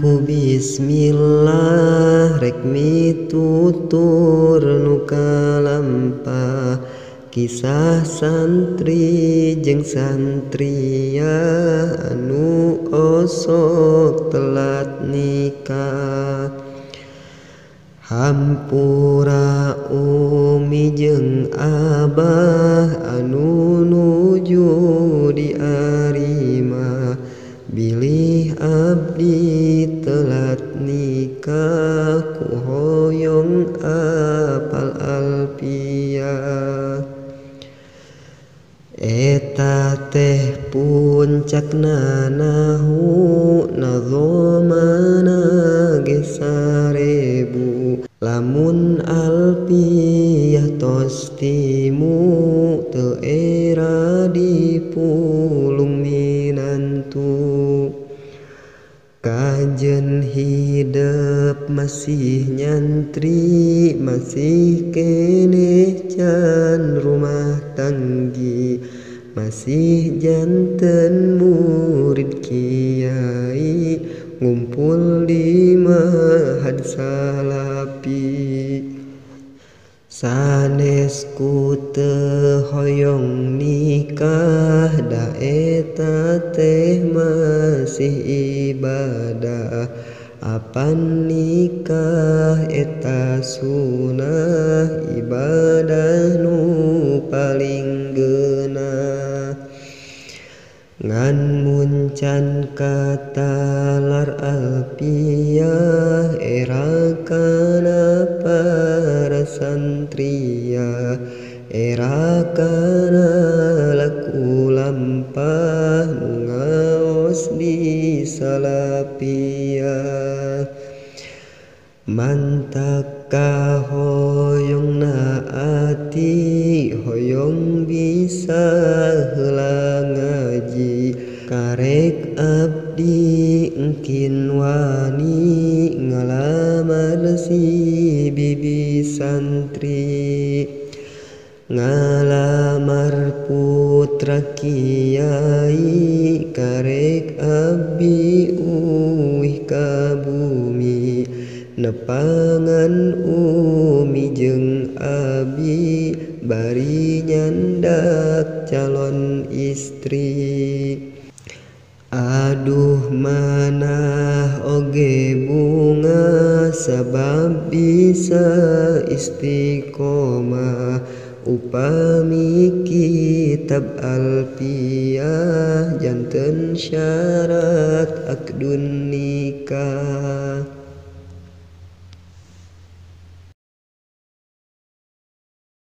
ku bismillah rek mitutur nu kalampah kisah santri jeung santriah anu osok telat nikah. Hampura umi jeung abah anu nuju diarima bilih abdi telat nikah ku hoyong apal alpiah. Eta teh puncakna nahu nazomana ge sarebu lamun alpiah tos timu teu era dipulung minantu. Kajen hidep masih nyantri masih keneh can rumah tanggi masih janten murid kiai ngumpul di mahad salapi. Sanes ku teu hoyong nikah da eta teh masih ibadah apan nikah eta sunah ibadah nu paling geunah. Ngan mun can katalar alpiah era kana para santria era kana laku lampah nu ngaos di salapia. Mantak kahoyongna ati hoyong bisa heula ngaji karek abdi engkin wani ngalamar si bibi santri ngalamar putra kiai karek abdi uih ka bumi nepangan umi jeung abi bari nyandak calon istri. Aduh manah oge bunga sabab bisa istiqomah upami kitab alpiah janten syarat akdun nikah.